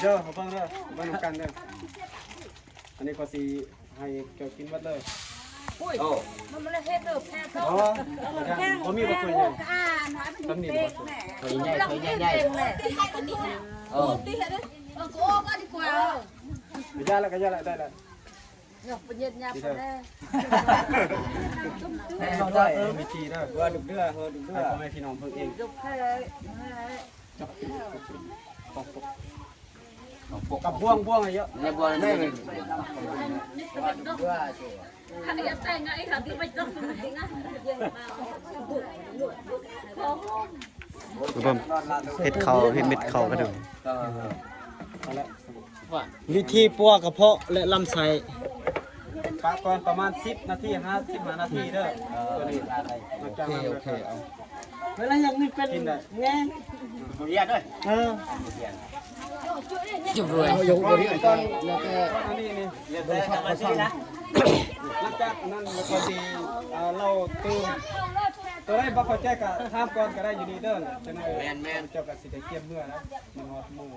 ເດີ ເຮົາເບິ່ງເດີ ເບິ່ງນຳກັນເດີ. ອັນນີ້ກໍຊິໃຫ້ເຈົ້າກິນໝົດເລີຍ. ໂອ້ຍ ໂອ້ ມັນບໍ່ໄດ້ເຮັດເດີ ແພ້ເຂົາ ບໍ່ ບໍ່ມີບັກຖ້ວຍໃຫຍ່ ອ່ານວ່າມັນເປັນແມ່ ຖ້ວຍໃຫຍ່ ຖ້ວຍໃຫຍ່ໆ ເອີ ເອີ ກໍອອກມາດີກວ່າ ເອີ ກະຢ່າລະ ກະຢ່າລະ ໄດ້ລະ. ຍອກປະເຢັນຍາປະແດ່ ເອີ ມີທີ່ເດີ ວ່າດຸກເດືອ ເອີ ດຸກເດືອ ໃຫ້ພໍ່ແມ່ພີ່ນ້ອງເບິ່ງເອງ ກັບບ່ວງ ບ່ວງເຍາະ ໃນບ່ວງນີ້ ເຮັດເຂົ້າ ເຮັດເມັດເຂົ້າກະດູກ. ເອີ ເອີ ເອີ ເອົາລະ ວິທີປົວກະເພາະ ແລະ ລຳໄສ້ ປະກ່ອນປະມານສິບນາທີ ຫ້າ ສິບຫ້ານາທີເດີ ໂຕນີ້ ໂອເຄ ໂອເຄ ເອົາ ເວລາຢາກມີເປັນແງ່ ບໍ່ຮຽນເດີ ເອີ ຈຸດລວຍ ເອົາ ຢາກບໍ່ຮຽນກໍແລ້ວແຕ່ ອັນນີ້ນີ້ ແລ້ວແຕ່ທຳມະຊາດນະ ຫຼັງຈາກນັ້ນແລ້ວກໍຊິ ອ່າ ເລົ່າຕື່ມ ໂຕໃດບໍ່ເຂົ້າໃຈກໍຖາມກ່ອນກໍໄດ້ຢູ່ນີ້ເດີ ຈັກໜ້ອຍ ແມ່ນໆ ເຈົ້າກໍຊິໄດ້ກຽມເມືອແລ້ວ ມັນຮອດໂມງ.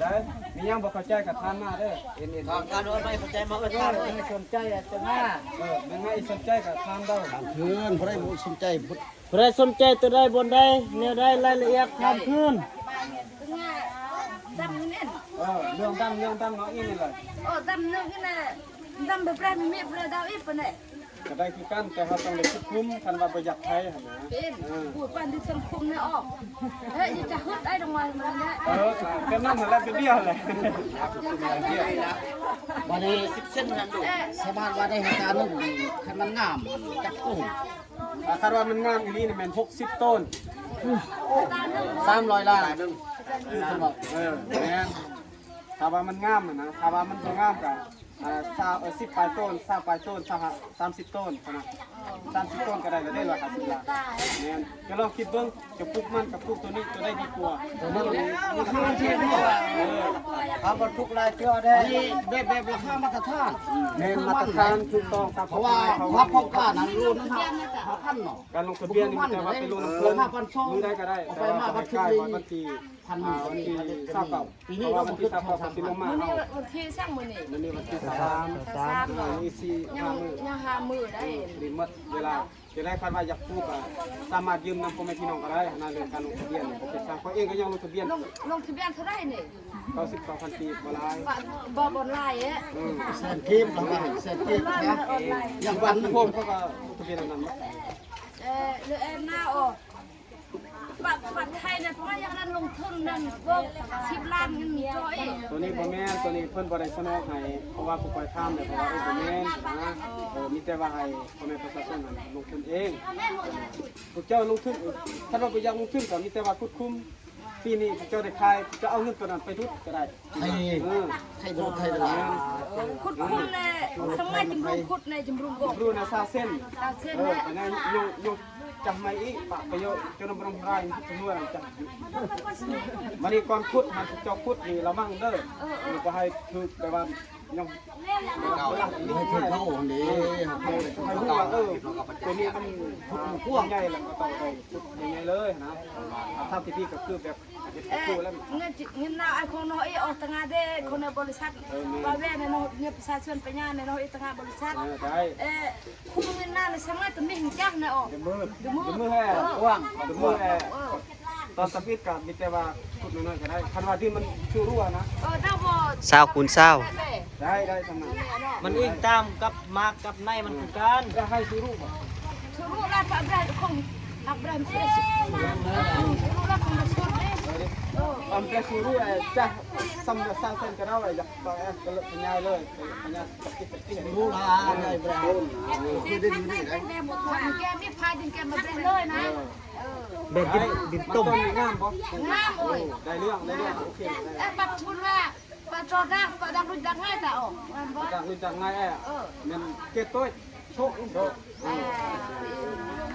ໄດ້ ມີຫຍັງບໍ່ເຂົ້າໃຈກໍຖາມມາເດີ ເອັນເອັນ ຖາມ ຖາມໂລດ ບໍ່ເຂົ້າໃຈມາເອີ້ນຖາມເລີຍ ສົນໃຈຈະມາ ເອີ ແມ່ນໃຫ້ສົນໃຈກໍຖາມເດີ ຖາມຄືນ ຜູ້ໃດບໍ່ສົນໃຈ ຜູ້ໃດສົນໃຈໂຕໃດບ່ອນໃດແນວໃດລາຍລະອຽດຖາມຄືນ ດຳນີ້ ເອີ ເລື່ອງດຳ ເລື່ອງດຳເນາະ ອີນີ້ແຫຼະ ເອີ ດຳນີ້ນະ ດຳແບບໃດ ມີແບບໃດດຳອີກປານໃດ ກະໄດ້ຄືກັນ ແຕ່ເຮົາຕ້ອງໄດ້ຄວບຄຸມ ຄັນວ່າບໍ່ຢາກໄພຫັ້ນນະ ເປັນ ເອີ ປູດປານທີ່ຕ້ອງຄຸມໃນອອກ ເອີ ຈະຫຶດໄອ້ດອກໄມ້ມັນແຫຼະ ເອີ ກະນັ້ນຫັ້ນແຫຼະ ເປັນດຽວແຫຼະ ບາດນີ້ ສິບເຊັນຫັ້ນ ເອີ ສາມາດວ່າໄດ້ເຮັກຕາໜຶ່ງ ຄັນມັນງາມ ຈັກໂຕ ອ່າ ຄັນວ່າມັນງາມອີ່ຫຼີນີ້ແມ່ນຫົກສິບໂຕນ ສາມຮ້ອຍລ້ານ ຄືເພິ່ນບອກ ເອີ ແມ່ນ ຖ້າວ່າມັນງາມຫັ້ນນະ ຖ້າວ່າມັນບໍ່ງາມກະ ອ່າ ຊາວ ເອີ ສິບປາຍໂຕນ ຊາວປາຍໂຕນ ຊາວຫ້າ ສາມສິບໂຕນພຸ້ນນະ ສາມສິບໂຕນກໍໄດ້ລະເດ້ ຮ້ອຍຫ້າສິບລ້ານ ແມ່ນ ຈະລອງຄິດເບິ່ງ ຈະປູກມັນກັບປູກໂຕນີ້ ໂຕໃດດີກວ່າ ໂຕນີ້ ເອີ ຖ້າບໍ່ຖືກຫຼາຍເທື່ອເດ້ ອັນນີ້ແບບ ແບບລາຄາມາດຕະຖານ ແມ່ນມາດຕະຖານ ຖືກຕ້ອງຕາມ ເພາະວ່າ ເພາະວ່າ ເພາະວ່າ ໂຄງການນັ້ນໂລໜຶ່ງ ຫ້າພັນເນາະ ການລົງທະບຽນນີ້ມີແຕ່ວ່າໄປລົງນຳເພິ່ນ ມື້ໃດກໍໄດ້ ແຕ່ວ່າຕ້ອງໃຫ້ໃກ້ວັນທີ ອ່າ ວັນທີຊາວເກົ້າ ປີນີ້ເນາະ ວັນທີຊາວເກົ້າ ເຂົາຊິລົງມາ ມື້ນີ້ວັນທີສັງ ມື້ນີ້ ມື້ນີ້ວັນທີຊາວສາມ ຊາວສາມ ເອີ ອີກສີ່ຫ້າມື້ ຍັງຫ້າມື້ໄດ້ ເອີ ດີໝົດເວລາ ຈະໄດ້ ຄັນວ່າຢາກປູກກະສາມາດຢືມນຳພໍ່ແມ່ພີ່ນ້ອງກໍໄດ້ຫັ້ນນະ ເລື່ອງການລົງທະບຽນນີ້ ເຂົາເອງກໍຍັງລົງທະບຽນ ລົງ ລົງທະບຽນເທົ່າໃດນີ້ ເກົ້າສິບສອງພັນກີບ ບໍ່ຫຼາຍ ບໍ່ ບໍ່ຫຼາຍເອີ ແສນກີບ ແສນກີບນະ ຢ່າງວັນໜຶ່ງ ພວກເຂົາກໍລົງທະບຽນອັນນັ້ນ ເອີ ເລື່ອງອັນນາ ໂອ ປະ ປະໄທນັ້ນ ປະຫຍັງນັ້ນ ລົງທຶນນັ້ນ ບໍ່ ສິບລ້ານເງິນໂຕອີກ ໂຕນີ້ບໍ່ແມ່ນ ໂຕນີ້ເພິ່ນບໍ່ໄດ້ສະໜອງໃຫ້ ເພາະວ່າຜູ້ຂ້ອຍຖາມແລ້ວ ເພິ່ນວ່າ ເອີ ບໍ່ແມ່ນນະ ເອີ ມີແຕ່ວ່າໃຫ້ພໍ່ແມ່ປະຊາຊົນຫັ້ນລົງທຶນເອງ ພວກເຈົ້າລົງທຶນ ຄັນວ່າບໍ່ຢາກລົງທຶນກໍມີແຕ່ວ່າຂຸດຂຸມ ປີນີ້ພວກເຈົ້າໄດ້ຂາຍ ເຈົ້າເອົາເງິນໂຕນັ້ນໄປດຸດກໍໄດ້ ໄທ ເອີ ໄທດຸດ ໄທຕະຫຼາດ ແມ່ນ ຂຸດຂຸມແນ່ ສະໄໝຈຳລຸງຂຸດແນ່ ຈຳລຸງບໍ່ ຈຳລຸງນະ ຊາວເຊັນ ຊາວເຊັນ ເອີ ແນ່ ກໍແນ່ ຍົກ ຍົກ ຈັກໃໝອີກ ປະປະໂຫຍດ ຈົນບໍ່ຕ້ອງລາຍ ຈຳນວນຈັກ ບາດນີ້ກ່ອນຂຸດ ໃຫ້ເຈົ້າຂຸດນີ້ລະວັງເດີ ເອີ ເອີ ບໍ່ໃຫ້ຖືກແບບວ່າ ຍັງ ໃຫ້ຖືກເຂົາຫັ້ນເດ້ ໃຫ້ຮູ້ວ່າ ເອີ ໂຕນີ້ມັນຂຸດກວ້າງ ໃຫຍ່ ແລ້ວກໍຕ້ອງໄດ້ຂຸດໃຫຍ່ໆເລີຍນະ ທາງທີ່ດີກໍຄືແບບ ເອີ ເງິນ ເງິນນາ ໄອ້ຄົນເນາະ ເອີ ອອກຕະງານເດ້ ເອີ ຄົນໃນບໍລິສັດ ເອີ ແມ່ນ ວ່າແວ່ນະເນາະ ເງິນປະຊາຊົນໄປຍາມເນາະ ເອີ ຕະງານບໍລິສັດ ເອີ ໄດ້ ເອີ ຄຸມເງິນນາ ແລ້ວສາມາດຕະມິງຈັກນະອອກ ດະມື ດະມື ດະມືແຮ ເອີ ກວ້າງ ດະມືແຮ ເອີ ຕອນທຳອິດກໍມີແຕ່ວ່າຂຸດນ້ອຍໆກໍໄດ້ ຄັນວ່າດິນມັນຊຸລຸຫັ້ນນະ ເອີ ເຈົ້າບໍ່ ຊາວຄູນຊາວ ໄດ້ ໄດ້ ໄດ້ ຊຳນັ້ນ ມັນອີງຕາມກັບໝາກກັບໃນມັນຄືກັນ ຈະໃຫ້ຊຸລຸບໍ່ ຊຸລຸລະປະແບຣະຄົງ ປະແບຣະຄົງ ຊຸລຸລະຄົງລະຊົນເດ້ ເອີ ອຳແຕ່ຊຸລຸ ເອີ ຈະຊຳລະຊາວເຊັນກໍໄດ້ ຢາກ ກໍເລີກຂະຫຍາຍເລີຍ ຂະຫຍາຍ ຊຸລຸລະ ແກມີພາຍດິນແກມາແບຣະເລີຍນະ ເອີ ແບບດິນ ດິນຕົມ ງາມບໍ່ ງາມ ໂອ້ຍ ໄດ້ເລື່ອງ ໄດ້ເລື່ອງ ໂອເຄ ເອີ ບັດທຸນວ່າ ປະຈອດາກ ປະດັກລຸດດັກງ່າຍຕາອອກ ແມ່ນບໍ່ ດັກລຸດດັກງ່າຍ ເອີ ແມ່ນເກດໂຕ້ຍ ໂຊະ ໂຊະ ເອີ ເອີ ເອີ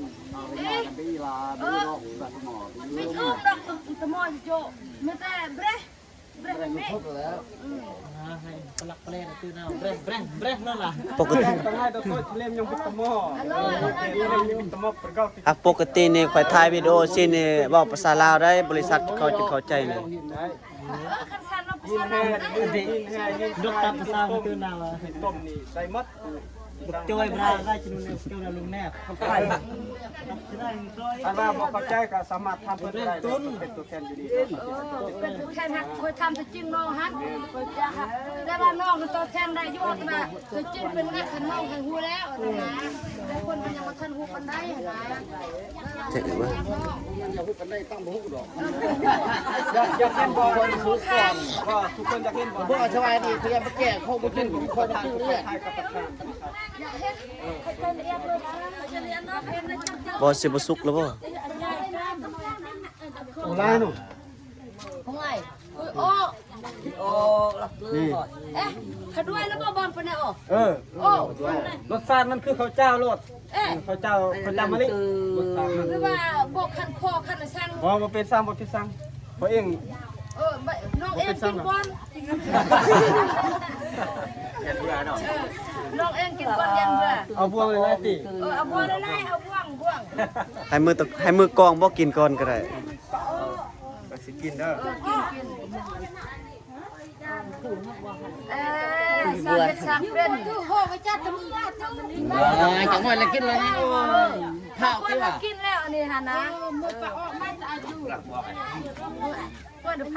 ນ ເອີ ເອີ ບໍ່ຖືກດອກຕະໝໍ້ໂຈະ ມີແຕ່ເບຣະ ເບຣະແມ່ນແມ່ ອືມ ອ່າ ໃຫ້ປະລັກປະແລນຕື່ນເອົາ ເບຣະ ເບຣະ ເບຣະ ນັ້ນລະ ປົກກະຕິ ຕ້ອງໃຫ້ໂຕໂຕເທເລມຍັງເປັນຕະໝໍ້ ເອີ ເທເລມຍັງເປັນຕະໝໍ້ປະກອບ ຫາກປົກກະຕິນີ້ ຂ້ອຍຖ່າຍວິດີໂອຊີ້ນີ້ ເວົ້າພາສາລາວໄດ້ ບໍລິສັດເຂົາຈຶ່ງເຂົ້າໃຈນີ້. ເອີ ຄັນຊັ້ນວ່າພາສາລາວໄດ້ ຍົກຕັບພາສາລາວຕື່ນເອົາ ຕົ້ມນີ້ໄດ້ໝົດ ໂຈ້ຍບຣາໄດ້ກິນແນວໂຈ້ຍນະລຸງແນບ ຄັນວ່າບໍ່ເຂົ້າໃຈກໍສາມາດຖາມເພິ່ນໄດ້ ເປັນຕົວແທນຢູ່ນີ້ ເປັນຕົວແທນຮັກ ຂ້ອຍຖາມແຕ່ຈິງນ້ອງຫັ້ນ ຂ້ອຍຈະຮັກ ແຕ່ວ່ານ້ອງໂຕແທນໄດ້ຢູ່ ແຕ່ວ່າໂຕຈິງເປັນນັກ ຄັນນ້ອງໃຫ້ຮູ້ແລ້ວຫັ້ນນະ ແຕ່ຄົນມັນຍັງບໍ່ທັນຮູ້ປານໃດຫັ້ນນະ ເຈັບບໍ່? ຢາກຮູ້ປານໃດຕ້ອງບໍ່ຮູ້ດອກ ຢາກ ຢາກເຫັນບໍ່? ທຸກຄົນຢາກເຫັນບໍ່? ບໍ່ ສະບາຍດີ ພະຍາຍາມແກ້ ເຂົາບໍ່ຈື່ ຂ້ອຍບໍ່ຈື່ເລີຍ ບໍ່ຊິບໍ່ສຸກແລ້ວບໍ່? ໂອ້ ຫຼາຍເນາະ ໂອ້ຍ ໂອ້ ນີ້ ເອະ ຂະດ້ວຍແລ້ວບໍ່ບອນປານໃດ ໂອ້ ເອີ ໂອ້ ລົດຊາດມັນຄືເຂົ້າຈ້າວໂລດ ເອະ ເຂົ້າຈ້າວ ເຂົ້າຈ້າວມະລິ ລົດຊາດມັນ ຫຼືວ່າບໍ່ຄັນຄໍຄັນສັງ ບໍ່ ບໍ່ເປັນສັງ ບໍ່ເປັນສັງ ເພາະເອງ ເອີ ນ້ອງເອງກິນກ່ອນ ຢ້ານເບື່ອເນາະ ເອີ ນ້ອງເອງກິນກ່ອນຢ້ານເບື່ອ ເອົາບ່ວງຫຼາຍໆຕິ ເອີ ເອົາບ່ວງຫຼາຍໆ ເອົາບ່ວງ ບ່ວງ ໃຫ້ມື ໃຫ້ມືກອງບໍ່ກິນກ່ອນກໍໄດ້ ເອີ ກໍຊິກິນເດີ ເອີ ກິນ ກິນ ເອີ ສາເຮັດສາເປັນ ໂອ້ຍ ຈັກໜ້ອຍລະກິນແລ້ວນີ້ ໂອ້ຍ ພາວຕິວ່າ ກິນແລ້ວອັນນີ້ຫັ້ນນະ ເອີ ມື້ປະອອກມາຈະອາຍຸ ໂອ້ຍ ໃຜ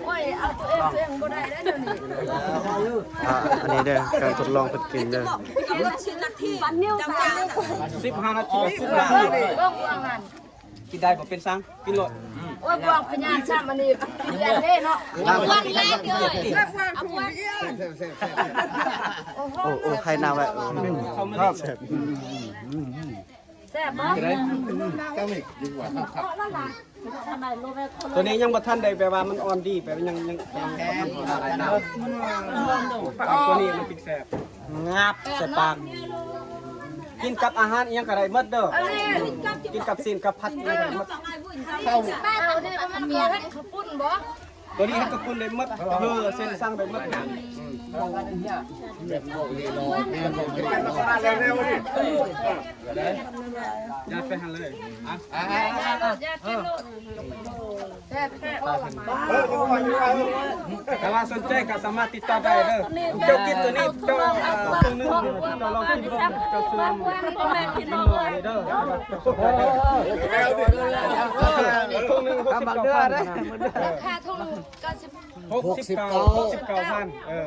ໂອ້ຍ ເອົາຕົວເອງ ຕົວເອງບໍ່ໄດ້ແລ້ວດຽວນີ້ ອ່າ ອັນນີ້ເດີ ການທົດລອງເພິ່ນກິນເດີ ສິບຫ້ານາທີ ສິບຫ້ານາທີ ເບິ່ງວ່າຫັ້ນ ກິນໄດ້ບໍ່ເປັນສັງ ກິນໂລດ ໂອ້ຍ ບວງພະຍາຊ້ຳອັນນີ້ ກິນແລ້ວເດ້ເນາະ ບວງອີກແລ້ວເດີ ບວງ ໂອ້ໂຫ ໂອ້ ໄຂ່ນາວແລ້ວ ແຊບບໍ່? ຕົວນີ້ຍັງບໍ່ທັນໄດ້ ແບບວ່າມັນອ່ອນດີ ແບບຍັງ ຍັງ ຍັງ ຕົວນີ້ມັນກິນແຊບ ງາບໃສ່ປາກ ກິນກັບອາຫານອີ່ຫຍັງກໍໄດ້ໝົດເດີ ກິນກັບຊີ້ນກັບຜັດອີ່ຫຍັງກໍໄດ້ໝົດ ເຂົ້າ ເຂົ້ານີ້ມັນເຮັດເຂົ້າປຸ້ນບໍ່? ຕົວນີ້ເຮັດເຂົ້າປຸ້ນໄດ້ໝົດ ເອີ ເສັ້ນສັງໄດ້ໝົດ ຢ່າໄປຫັ້ນເລີຍ ອ່ະ ແຊບ ແຊບ ແຕ່ວ່າສົນໃຈກໍສາມາດຕິດຕໍ່ໄດ້ເດີ ເຈົ້າກິນຕົວນີ້ ເຈົ້າ ເອີ ເຄິ່ງໜຶ່ງ ເຈົ້າລອງກິນເບິ່ງ ເຈົ້າຊື້ນ້ຳກິນໜ້ອຍເດີ ເອີ ເຄິ່ງໜຶ່ງ ຫົກສິບເກົ້າພັນ ເອີ ລາຄາເທົ່າ ຫົກສິບເກົ້າ ຫົກສິບເກົ້າພັນ ເອີ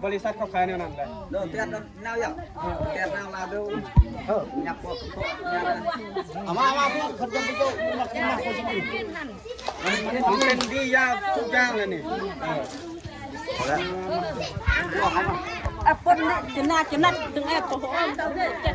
ບໍລິສັດເຂົາຂາຍແນວນັ້ນແຫຼະ ເດີ ແຕ່ໜາວຢາກ ເອີ ແຕ່ໜາວລາວເດີ ເອີ ຍັບພວກ ເອົາມາ ເອົາມາ ເພິ່ນຈະໄປໂຈະ ມັນກິນມາ ມັນເປັນດີຢາທຸກຢ່າງແຫຼະນີ້ ເອີ ເອົາລະ ອະປົນຈະໜ້າຈະນັດ ຕຶງແອບໂອ້ໂຫ